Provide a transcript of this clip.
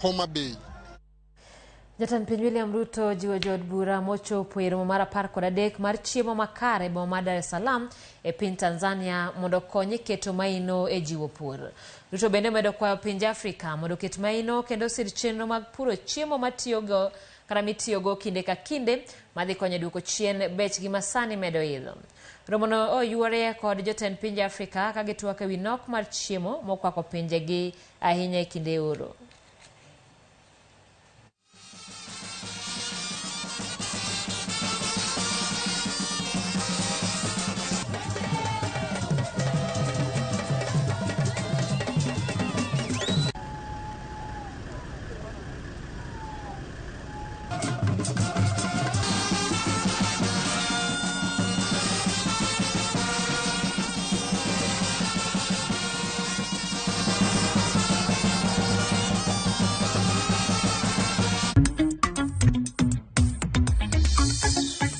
Homa Bay. Jatend piny William Ruto jiwo jood bura mochopo e romo mar 13 mar chiemo makare e boma mar Dar es Salaam e piny Tanzania mondo okony e keto maino e jiwo pur. Ruto bende omedo kwayo pinje Afrika mondo oket maino kendo osir chenro mag puro chiemo matiyogo kata mitiyogo kinde ka kinde madhi konyo e duoko chien bechgi masani medo idho. Romono oyuore kod jotend pinje Afrika ka gitwak ewi nok mar chiemo mokwako pinjegi ahinya e kinde oro.